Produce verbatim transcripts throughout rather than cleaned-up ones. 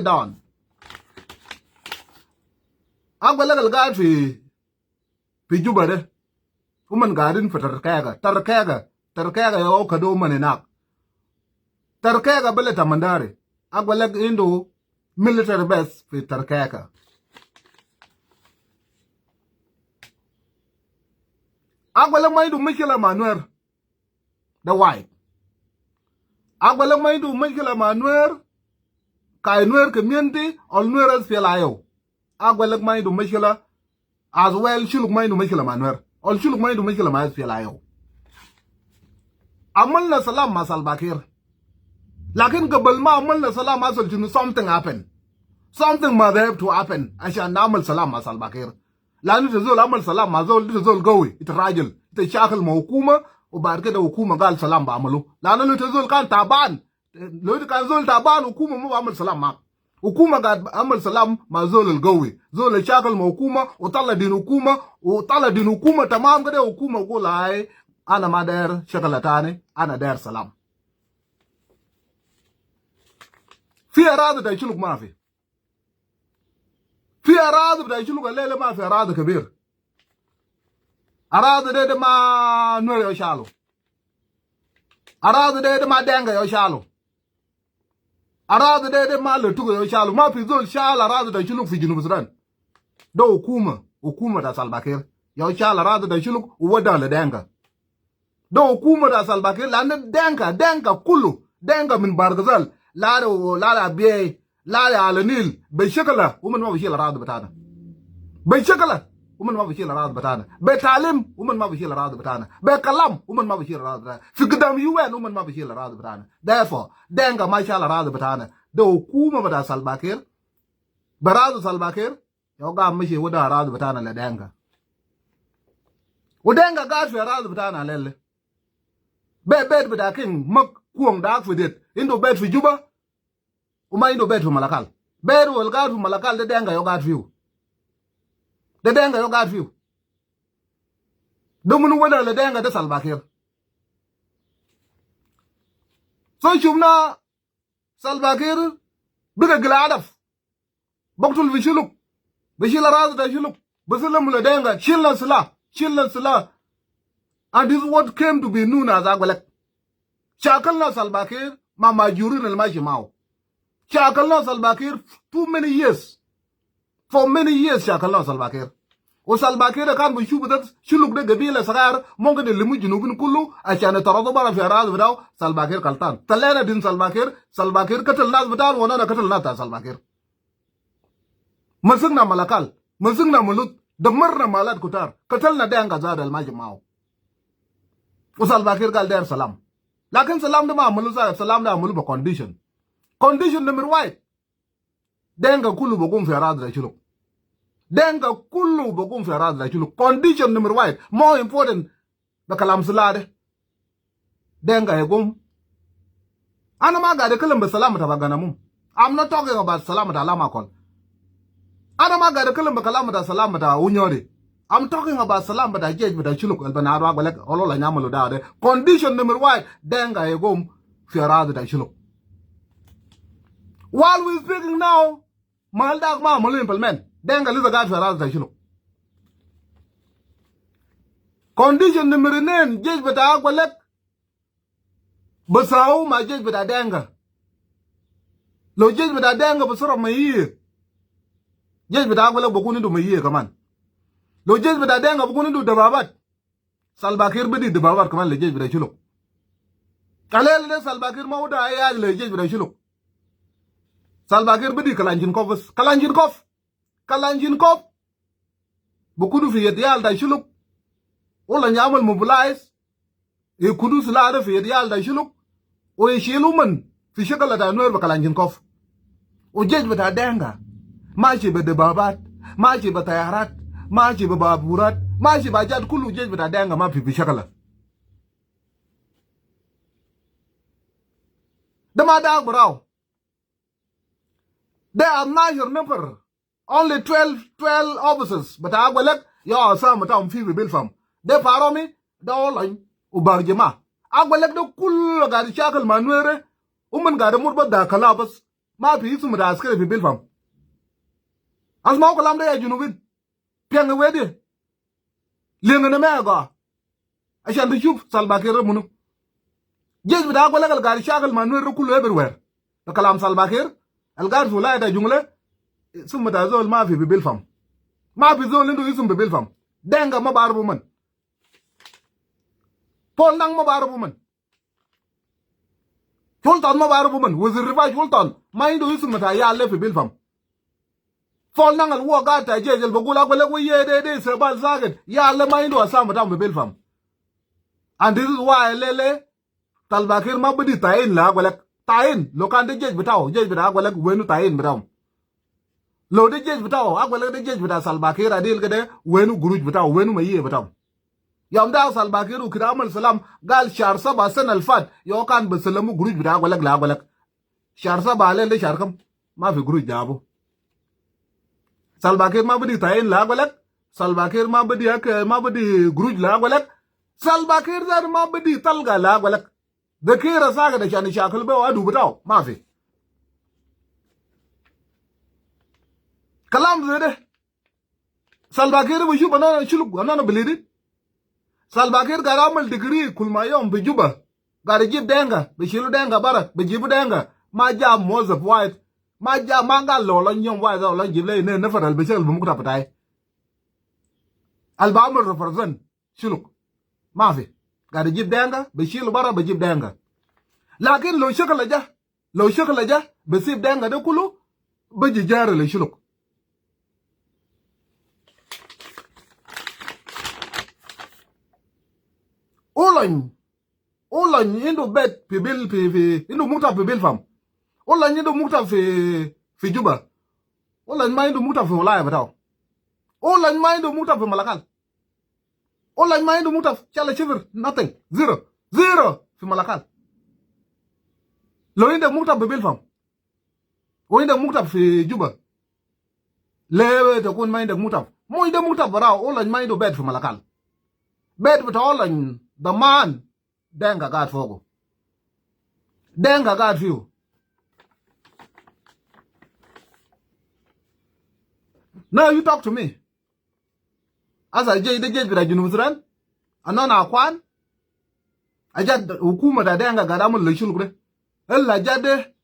down. Agwelek el gaid fi, fi Juba de, uman gaidin fi tarkeka, tarkeka, tarkeka ya okado uman inak. Tarkeka bele tamandari. Agwelek indu military base fi tarkeka. Agwelek ma indu mushkila ma Nuer. De wai. Agwelek ma indu mushkila ma Nuer. Kai Nuer community, ol Nuer SPLA-IO. Agwelek ma indu mushkila. As well, Shuluk ma indu mushkila ma Nuer. Ol Shuluk ma indu mushkila ma SPLA-IO. Amalna salam ma Salva Kiir. Lakin gabal ma amalna salam, asal shunu, something happen. Something must have to happen. Ashan namal salam ma Salva Kiir. Lanu ita zol amal salam ma zol, ita zol gawi, ita rajil, ita shakil ma hukuma, u baad kede hukuma gal salam ba amalu. Lanu ita zol kan taban, lo ita kan zol taban, hukuma ma ba amal salam ma. Hukuma gaid amal salam ma zol al gawi, zol al shakil ma hukuma, u tala din hukuma, u tala din hukuma tamam kede, hukuma gul ai, ana ma der shakil tani, ana der salam. Fi aradi ta Shuluk ma fi. Fi aradi ta Shuluk, lele ma fi aradi kabir. Aradi de, de ma Nuer yo shalu. Aradi de, de ma Denka yo shalu. Aradi de, de ma Letuka yo shalu. Ma fi zol shal aradi ta Shuluk fi Junub Sudan. De hukuma, hukuma ta Salva Kiir. Yo shal aradi ta Shuluk, u wada le Denka. De hukuma ta Salva Kiir, lanu Denka, Denka kulu, Denka min Bahr el Ghazal, lada, lada Abyei, lada Ala Nile, be shakala, uman ma bi shil aradi bitana. Be shakala, uman ma bi shil aradi bitana. Be talim, uman ma bi shil aradi bitana. Be kalam, uman ma bi shil aradi bitana. Fi gidam U N, uman ma bi shil aradi bitana. Therefore, Denka ma shal aradi bitana. De hukuma bita Salva Kiir, be aradi Salva Kiir, yo ga mashi wada aradi bitana le Denka. U Denka gaid fi aradi bitana lele. Be, bet bita King Makuei dak fi det. Indu bet fi Juba. U ma indu bet fi Malakal. Bet wal gaid fi Malakal de Denka yo gaid fiu. De Denka yo gaid fiu. De munu wada le Denka de Salva Kiir. So shufna Salva Kiir biga gil adaf. Biktul fi Shuluk. Bi shil aradi ta Shuluk. Bi salam le Denka. Shilna silah. Shilna silah. And this is what came to be known as Agwelek. Shakalna Salva Kiir ma majurin al mashi mau. Shakalna Salva Kiir too many years. For many years shakalna Salva Kiir. U Salva Kiir kan bi shufu de Shuluk de gabila sagar, mumkin ilimu Junubin kulu, ashan itaradu bara fi aradi bitau, Salva Kiir galtan. Talena din Salva Kiir, Salva Kiir katal nas bitau, wa nana katal nas ta Salva Kiir. Masikna Malakal, masikna Malut, damarna mahallat kutar, katalna Denka zatu al mashi mau. U Salva Kiir gal der salam. Lakin salam de ma amalu sa, salam de amalu bi condition. Condition number one. Denka kulu bi gum fi aradi ta Shuluk. Denka kulu bi gum fi aradi ta Shuluk. Condition number one. More important. Be kalam silah de. Denka ya gum. Ana ma gaid atkalam be salam bita Ganamum. I'm not talking about salam bita Lamakol. Ana ma gaid atkalam be kalam bita salam bita Unyori. I'm talking about salam bita jesh bita Shuluk, al bana Agwelek, olo la nyamalu da de. Condition number one, Denka ya gum fi aradi ta Shuluk. While we speaking now, mahal dak ma amalu implement. Denka lisa gaid fi aradi ta Shuluk. Condition number inen, jesh bita Agwelek bi sawu ma jesh bita Denka. Lo jesh bita Denka bi saraf ma iye, jesh bita Agwelek bi kun indu ma iye kaman. Lo jesh bita Denka bi kun indu dababat, Salva Kiir bidi dababat kaman le jesh bita Shuluk. Alel de Salva Kiir ma wada ai haja le jesh bita Shuluk. Salva Kiir bidi Kalashnikov bas. Kalashnikov. Kalashnikov. Bi kutu fi yad yal ta Shuluk. Wala nyamal mobilize. Ikutu silah de fi yad yal ta Shuluk. Wa yishilu uman fi shakal ta Nuer bi Kalashnikov. Wa jesh bita Denka mashi bi dababat, mashi bi tayarat, mashi bi baburat, mashi bi hajat kulu, jesh bita Denka ma fi, fi shakal. De ma dak barau. De atnashar nafar. Only twelve, twelve officers bita Agwelek, ya asama bitaum fi, fi Bilpam. De Paromi, de Olany, u Bahr el Ghazal. Agwelek de kulu gaid shakil ma Nuer, uman gaid mut bas da kala bas. Ma fi isum bita askari fi Bilpam. Asmau kalam de ya junubin. Piang wedi. Liang na me ga. Ashan tashuf Salva Kiir munu. Jesh bita Agwelek al gaid shakal ma Nuer kulu everywhere. Da kalam Salva Kiir al gaid fi wilaya ta Jonglei. Isum bita zol ma fi bi Bilpam. Ma fi zol indu isum bi Bilpam. Denga ma barfu uman. Paul Nang ma barfu uman. Sultan ma barfu uman. Wazir Rifai Sultan ma indu isum bita yal le fi Bilpam. Paul Nang al huwa gaid ta jesh al bigul Agwelek wa ye de de sebal sakit. Yal le ma indu asama bitau fi Bilpam. And this is why lele Salva Kiir ma bidi tayin le Agwelek. Tayin. Lo kan de jesh bitau, jesh bita Agwelek, wenu tayin bitau? Lo de jesh bitau, Agwelek de jesh bita Salva Kiir adil kede, wenu guruj bitau, wenu maye bitau? Yom da Salva Kiir u kede amal salam, gal shar saba sena al fat, yau kan bi salamu guruj bita Agwelek le Agwelek. Shar saba le, le shar kam? Ma fi guruj jabu. Salva Kiir ma bidi tayin le Agwelek. Salva Kiir ma bidi ak-, ma bidi guruj le Agwelek. Salva Kiir zatu ma bidi talga le Agwelek. De Kiir sakit ashan ishakil be wa adu bitau. Ma fi. Kalam ze de. Salva Kiir bishuf anina shuluk, anina bilidin. Salva Kiir gaid amal degree kul ma yom fi Juba. Gaid ijib Denga, bishilu Denga bara, bijibu Denga. Ma jab muwazzaf wahid. Ma jab, ma gal lo lon yom wahid, lo lon jib le inen nafar al bishtakil fi muktab bitai. Al bi amal represent shuluk. Ma fi. Gaid ijib Denga, bishilu bara, bijib Denga. Lakin lo shakal ja, lo shakal ja, bisib Denga de kulu, biji jari le shuluk. Olony, Olony indu bet fi Bil, fi, fi, indu muktab fi Bilpam. Olony indu muktab fi, fi Juba. Olony ma indu muktab fi wilaya bitau. Olony ma indu muktab fi Malakal. Olony ma indu muktab, shala sifir, nothing, zero, zero fi Malakal. Lo indak muktab fi Bilpam, wa indak muktab fi Juba, le takun ma indak muktab? Ma indu muktab barau. Olony ma indu bet fi Malakal. Bet bita Olony daman Denga gaid fogu. Denga gaid fiu. Now you talk to me. Asa jesh de jesh bita Junub Sudan? Anina akwan? Aja hukuma ta Denga gaid amal le shuluk de. Illa aja de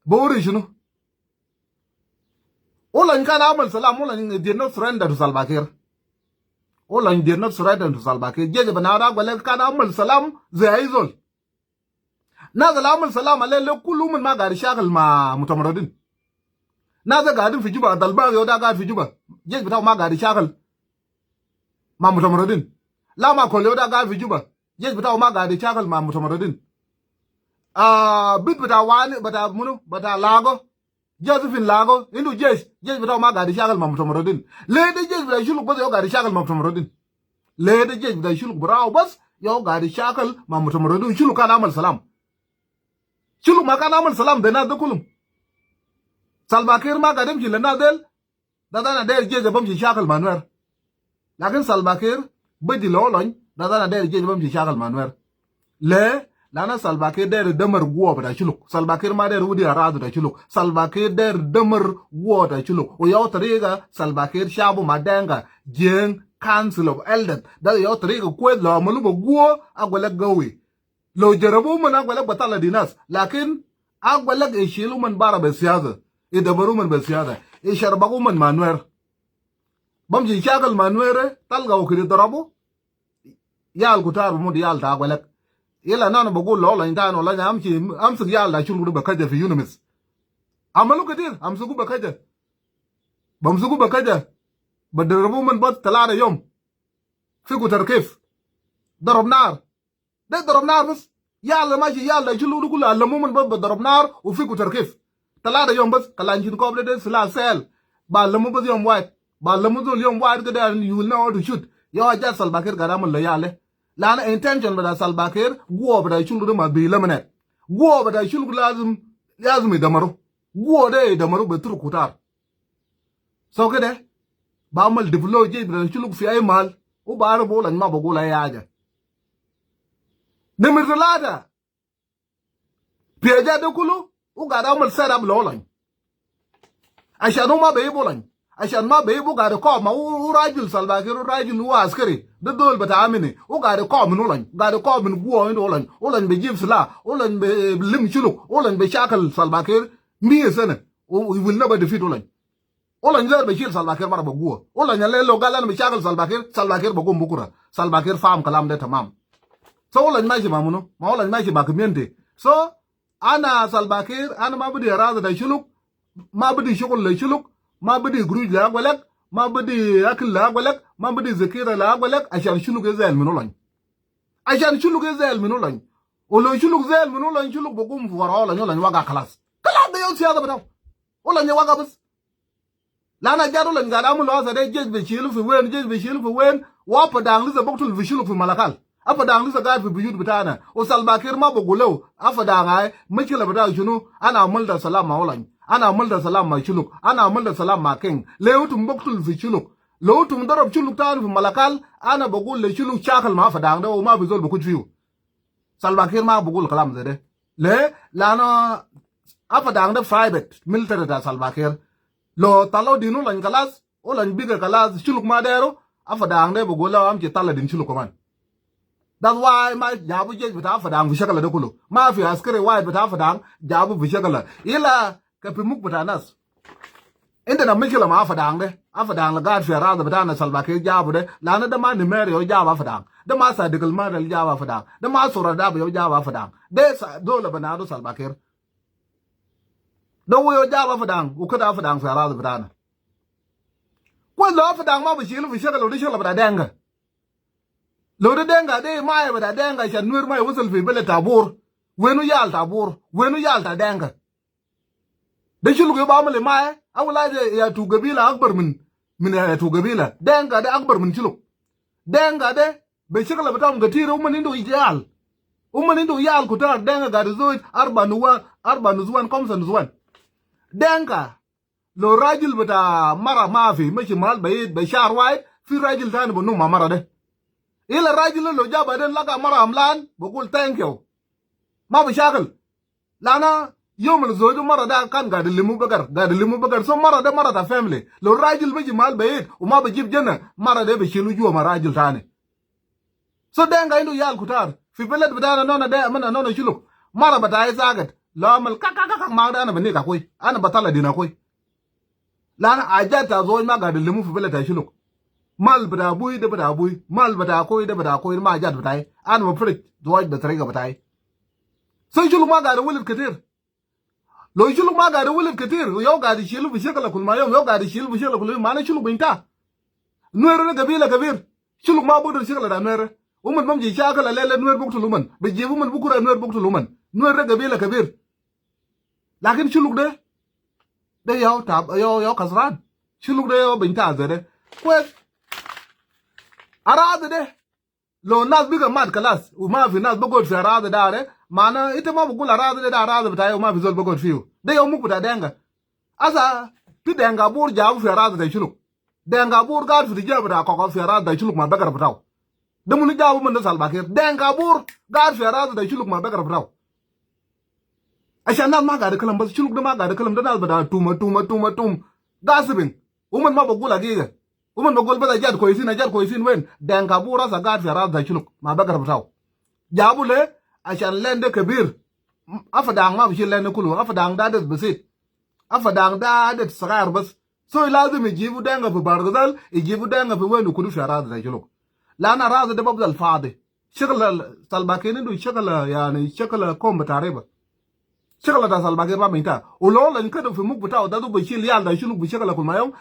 bawori shunu? Olony kan amal salam, Olony did not surrender to Salva Kiir. Olony did not surrender to Salva Kiir. Jesh bita Agwelek kan amal salam ze ai zol. Nas al amal salam ale, le kulu uman ma gaid ishakil ma mutamarridin. Nas de gaidin fi Juba, Dalbag yau da gaid fi Juba, jesh bitau ma gaid ishakil ma mutamarridin. Lama Kol yau da gaid fi Juba, jesh bitau ma gaid ishakil ma mutamarridin. Ah, bit bita Wani, bita munu, bita Lago, Josephine Lago, indu jesh, jesh bitau ma gaid ishakil ma mutamarridin. Le de jesh bita shuluk bas yau gaid ishakil ma mutamarridin? Le de jesh bita shuluk barau bas yau gaid ishakil ma mutamarridin? Shuluk kan amal salam? Shuluk ma kan amal salam de nas de kulum? Salva Kiir ma gaid imshi le nas del. Da, da ana der jesh bimshi ishakil ma Nuer. Lakin Salva Kiir bidi lo Olony, da, da ana der jesh bimshi ishakil ma Nuer. Le, lana Salva Kiir der idamar guwa bita shuluk. Salva Kiir ma der widi aradu bita shuluk. Salva Kiir der idamar guwa bita shuluk. Wa yau tariga Salva Kiir shabu ma Denga, Jieng, Council of Elders. Da yau tariga kwes, lo amalu be guwa, Agwelek gawi. Lo jarabu uman, Agwelek bi tala di nas. Lakin Agwelek ishilu uman bara be siyasa. Idamaru uman be siyasa. Isharabu uman ma Nuer. Bimshi ishakil ma Nuer, talga wa kede darabu. Yal kutar bimut, yal ta Agwelek. Ila nana bagul lo Olony tani, Olony amshi, amsik yal ta shuluk de be kaja fi UNMISS. Amalu ketir, amsuku be kaja. Bamsuku be kaja. Be darabu uman bas talata yom. Fiku tarkif. Darab nar. De darab nar bas. Yal mashi, yal ta shuluk de kulu alamu uman bas be darab nar u fiku tarkif. Talata yom bas, kalanjin kob de, de silah sel. Ba alamu bas yom wahid. Ba alamu zol yom wahid kede, and you will know how to shoot. Yau aja Salva Kiir gaid amal le yal de. Lana intention bita Salva Kiir, guwa bita shuluk de ma bi eliminate. Guwa bita shuluk lazim, lazim idamaru. Guwa de idamaru be turuk kutar. So kede, ba amal deploy jesh bita shuluk fi ai mahal, u ba arab Olony ma bagul ai haja. Nimar talata, fi aja de kulu, u gaid amal set up lolony. Ashan u ma bejib olony. Ashan ma bejib, u gaid kom ma u, u rajil Salva Kiir, u rajil, u askari. De dol bita amini. U gaid kom min olony. U gaid kom min guo indu olony. Olony bejib silah. Olony be, eh, lim Shuluk. Olony beshakil Salva Kiir. Mia sena. U, he will never defeat olony. Olony zer beshil Salva Kiir mara beguo. Olony ale lo gal ana beshakil Salva Kiir, Salva Kiir begum bukura. Salva Kiir faham kalam de tamam. So olony mashi ma munu? Ma olony mashi ma community. So ana Salva Kiir, ana ma bidi araz ta Shuluk, ma bidi shugul le Shuluk, ma bidi guruj le agwelek, ma bidi akil le agwelek, ma bidi zakira le agwelek, ashan Shuluk e zel min olony. Ashan Shuluk e zel min olony. Olo Shuluk zel min olony, Shuluk begum wara olony, olony waga kalas. Kalas, de yo siyasa bitao. Olony waga bas. Lana jadu olony gaid amulu asa de jesh beshilu fi wen, jesh beshilu fi wen, wa Apadang lisa buktul fi Shuluk fi Malakal. Apadang lisa gaid fi biyut bitana. U Salva Kiir ma begulu, Apadang ai, mushkila bitao shunu? Ana amal ta salam ma olony. Ana amal ta salam ma Shuluk. Ana amal ta salam ma Keng. Le utum buktul fi Shuluk. Lo utum darab Shuluk tani fi Malakal, ana begul le Shuluk shakil ma Apadang de, u ma fi zol bikuj fiu. Salva Kiir ma begul kalam ze de. Le, lana Apadang de private military ta Salva Kiir. Lo talo dinu olony kalas, olony biga kalas, Shuluk ma deru, Apadang de begul lo amshi tala din Shuluk kaman. That's why ma jabu jesh bita Apadang fi shakala de kulu. Ma fi askari wahid bita Apadang jabu fi shakala. Ila ke fi muk bita nas. Indana mushkila ma Apadang de. Apadang le gaid fi araz bitana Salva Kiir jabu de. Lana de ma Nimeri yo jabu Apadang. De ma Sadiq al Mahdi al jabu Apadang. De ma Sura Dab yo jabu Apadang. De sa, dole banadu Salva Kiir. De wo yo jabu Apadang, u keda Apadang fi araz bitana. Kwes lo Apadang ma beshilu fi shakala, u de shakala bita Denka. Lo de Denka de ma ya bita Denka, shan Nuer ma ya wasul fi beled ta Bor. Wenu yal ta Bor? Wenu yal ta Denka? De Shuluk yo ba amal himaya, awu la de yatu gabila akbar min, min yatu gabila. Denka de akbar min Shuluk. Denka de be shakala bitam ketir, uman indu yal. Uman indu yal kutar, Denka gaid izoj arba nuwa-, arba nuswan, kamsa nuswan. Denka, lo rajil bita mara mafi, mashi mahal beid, be shar wahid, fi rajil tani benum ma mara de. Ila rajil lo ja baden laga mara amlan, begul thank you. Ma be shakil. Lana yom al zoju mara de kan gaid ilimu begar, gaid ilimu begar. So mara de mara ta family. Lo rajil mashi mahal beid, u ma bejib jena, mara de beshilu jua ma rajil tani. So Denka indu yal kutar. Fi beled bitana nona de, amana nona Shuluk. Mara bitai sagat. Lo amal kak, kak, kak, kak, ma de ana beni ka koi. Ana batala dina koi. Lana ajat ta zoj ma gaid ilimu fi beled ta Shuluk. Mal bita abui de bita abui. Mal bita akoi de bita akoi. Ma ajat bitai. Ana bafrij zoj be tariga bitai. So Shuluk ma gaid walad ketir. Lo Shuluk ma gaid walad ketir, yo gaid ishilu fi shakala kul ma yom, yo gaid ishilu fi shakala kul yom, mana Shuluk binta. Nuer de gabila kebir. Shuluk ma bugdar shakala ta Nuer. Uman bamshi shakala lele Nuer buktul uman. Bejibu uman bukura Nuer buktul uman. Nuer de gabila kebir. Lakin Shuluk de, de yo ta, yo, yo kasran. Shuluk de yo binta zede. Kwes. Araz de. Lo nas biga mat kalas, u ma fi nas begod fi araz de, mana ita ma begul araz de, de araz bitai, u ma fi zol begod fiu. De yom muk bita Denka. Asa, fi Denka Bor jabu fi araz ta Shuluk. Denka Bor gaid fi tija bita koko fi araz ta Shuluk ma begar bitau. De munu jabu? Uman de Salva Kiir. Denka Bor gaid fi araz ta Shuluk ma begar bitau. Ashan nas ma gaid kalam, bas Shuluk de ma gaid kalam, de nas bita tuma, tuma, tuma, tum. Gasibin. Uman ma begul agiga. Uman begul bas ajat kwesin, ajat kwesin wen? Denka Bor asa gaid fi araz ta Shuluk ma begar bitau. Jabu le, ashan land de kebir. Apadang ma bishil land de kulu. Apadang de adat besit. Apadang de adat sagair bas. So lazim ijibu Denka fi Bahr el Ghazal, ijibu Denka fi wen, u kudu fi araz ta Shuluk. Lana araz de bafdal fadi. Shakala Salva Kiir indu shakala, yani, shakala kom bita riba. Shakala ta Salva Kiir ma binta. U lo olony keda fi muk bitau, de du bishil yal ta Shuluk bi shakala kul ma yom,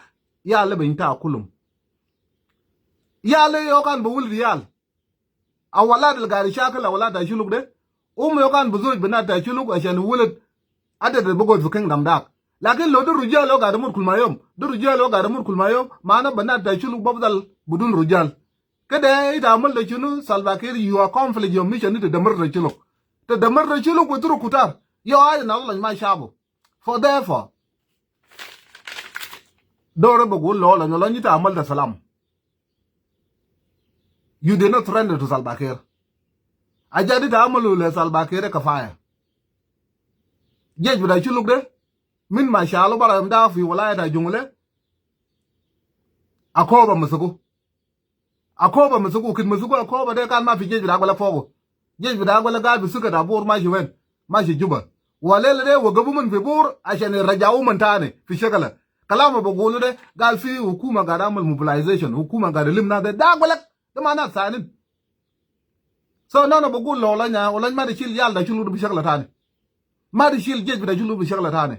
yal de binta kulum. Yal de yo kan bewulid yal. Awlad al gaid ishakil awlad ta Shuluk de, um yo kan bezoj benat ta Shuluk ashan iwulid adad al begod fi kingdom dak. Lakin lo de rujal yo gaid imut kul ma yom, de rujal yo gaid imut kul ma yom, mana benat ta Shuluk bafdal bidun rujal. Kede ita amal de shunu? Salva Kiir, you accomplish your mission, ita damarta Shuluk. Ita damarta Shuluk bi turuk kutar. Yo aja na olony ma shabu. For therefore, dora begul lo olony, olony ita amal de salam. You did not surrender to Salva Kiir. Ajat ita amalu le Salva Kiir kefaya. Jesh bita Shuluk de, min ma shalu bara yom da fi wilaya ta Jonglei, Akoba masugu. Akoba masugu, kit masugu Akoba de kan ma fi jesh bita Agwelek fogu. Jesh bita Agwelek gaid fi sika ta Bor mashi wen? Mashi Juba. Wa lele de wagafu umon fi Bor ashan rajau umon tani fi shakala. Kalam bugulu de, gal fi hukuma gaid amal mobilization, hukuma gaid lim nas de, de Agwelek, de ma nas tanin. So nana bugul lo Olany, Olany ma de shil yal ta Shuluk de bi shakla tani. Ma de shil jesh bita Shuluk bi shakla tani.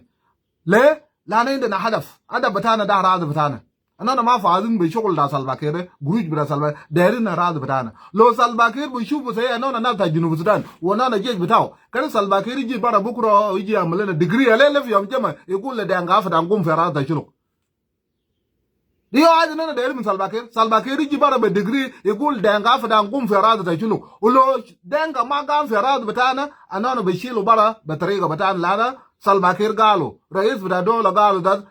Le, lana indana hadaf. Hadaf bitana de aradi bitana. Anana ma fazin bi shugul ta Salva Kiir, gurush bita Salva, derin aradi bitana. Lo Salva Kiir bi shufu zai anana nas ta Junub Sudan, wa anana jesh bitao, kede Salva Kiir yiji bara bukra, yiji yamul lena decree, alele fi yom juma, yagul le Dinka Afadan gum fi aradi ta Shuluk. De ya haja nana deru min Salva Kiir. Salva Kiir yiji bara be decree, yagul Dinka Afadan gum fi aradi ta Shuluk. Ulo Dinka ma gam fi aradi bitana, anana bi shilu bara be tariga bitana, lana Salva Kiir galu, rais bita dola galu de,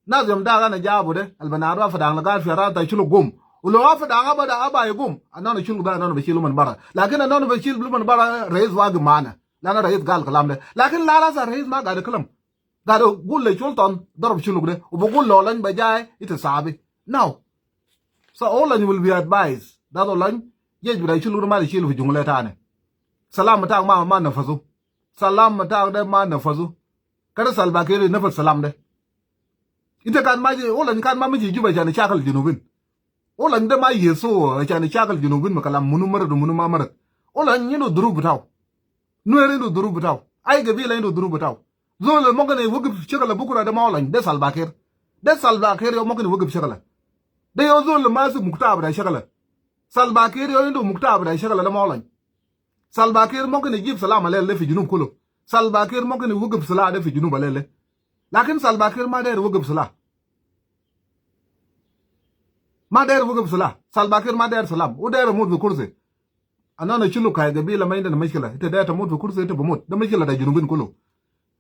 nas yom da ana jabu de, al binaru Afadan la gaid fi aradi ta Shuluk gum. Ulo Afadan abada aba yagum, anana Shuluk de anana bi shilu umon bara. Lakin anana bi shil umon bara, rais wagif mana. Lana rais gal kalam de. Lakin lala sa rais ma gaid kalam. Gaid gul le Sultan, darab Shuluk de, u bugul lo Olany bi jai, ita sabi. Now, so Olany will be advised that Olany, jesh bita Shuluk de ma de shilu fi Jonglei tani. Salam bitak ma, ma nafazu. Salam bitak de ma nafazu. Kede Salva Kiir nafaz salam de. Ita kan ma ji, Olany kan ma mashi Juba shan shakal Junubin. Olany de ma yesu shan shakal Junubin ma kalam munu marat, munu ma marat. Olany indu duruf bitao. Nuer indu duruf bitao. Ai gabila indu duruf bitao. Zol mumkin iwagif shakala bukra de ma Olany, de Salva Kiir. De Salva Kiir ya mumkin iwagif shakala. De ya zol masuk muktab bita shakala. Salva Kiir ya indu muktab bita shakala de ma Olany. Salva Kiir mumkin ijib salam alel de fi Junub kulu. Salva Kiir mumkin iwagif sila de fi Junub alel de. Lakin Salva Kiir ma deru iwagif sila. Ma deru iwagif sila. Salva Kiir ma deru salam. U deru imut fi kursi. Anana Shuluk ai gabila ma indana mushkila. Ita deru tamut fi kursi, ita bimut. De mushkila ta Junubin kulu.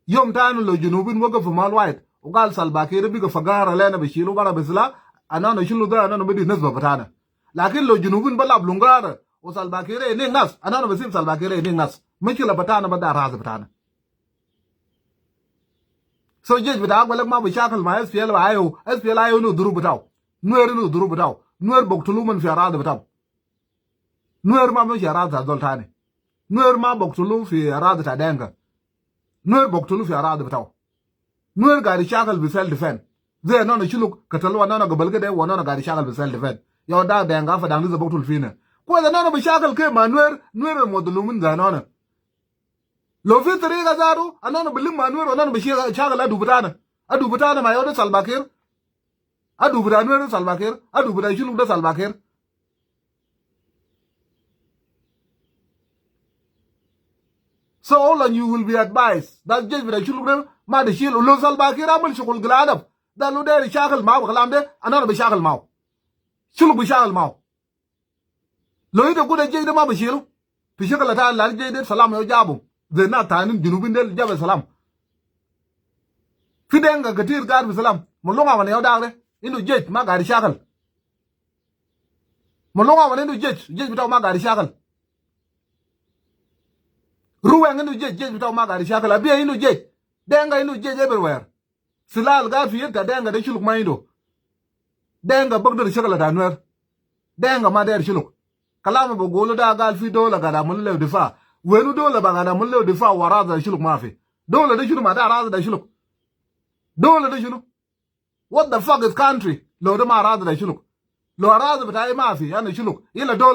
Yom tani lo Junubin wagif fi mal wahid, u gal Salva Kiir biga fi gara lena bi shilu bara bi sila, anana Shuluk de anana bidi nasba bitana. Lakin lo Junubin bi lab lungara, u Salva Kiir inik nas, anana bi sib Salva Kiir inik nas. Mushkila bitana bada aradi bitana. So jesh bita Agwelek ma bi shakal ma SPLA-IO, SPLA-IO indu duruf bitao. Nuer indu duruf bitao. Nuer bi katulu umon fi aradi bitao. Nuer ma mashi aradi ta zol tani. Nuer ma bi katulu fi aradi ta Dinka. Nuer bi katulu fi aradi bitao. Nuer gaid shakal bi self defense. Zai anana Shuluk katalu anana gabal kede, wa anana gaid shakal bi self defense. Ya da Dinka Afadan lisa bi katulu fina. Kwes anana bi shakal kef ma Nuer, Nuer al madlumin zai anana. Lo fi tariga zatu, anana bi lim ma Nuer, anana bi shakal adu bitana. Adu bitana ma ya de Salva Kiir. Adu bita Nuer de Salva Kiir, adu bita Shuluk de Salva Kiir. So Olany, you will be advised that jesh bita Shuluk de ma de shilu. Lo Salva Kiir amul shugul gil hadaf, de lo deru shakal mau bi kalam de, anana bi shakal mau. Shuluk bi shakal mau. Lo ita guda jesh de ma bi shilu. Fi shakal tani, lanu jesh de salam ya jabu. Zai nas tanin Junubin de jab salam. Fi Dinka katir gaid bi salam. Malonga wan ya dak de indu jesh ma gaid shakal. Malonga wan indu jesh, jesh bitao ma gaid shakal. Ruweng indu jesh, jesh bitao ma gaid shakal. Abiya indu jesh. Dinka indu jesh everywhere. Sila al gaid fi yad ta Dinka de Shuluk ma indu. Dinka bigdar shakal ta Nuer. Dinka ma deru Shuluk. Kalam bugulu da gal fi dola gaid amulu lehu difa. Wenu dola bi gaid amulu lehu difa wa aradi ta Shuluk ma fi? Dola de shunu ma de aradi ta Shuluk? Dola de shunu? What the fuck is country lo de ma aradi ta Shuluk? Lo aradi bitai ma fi, ana Shuluk. Ila dola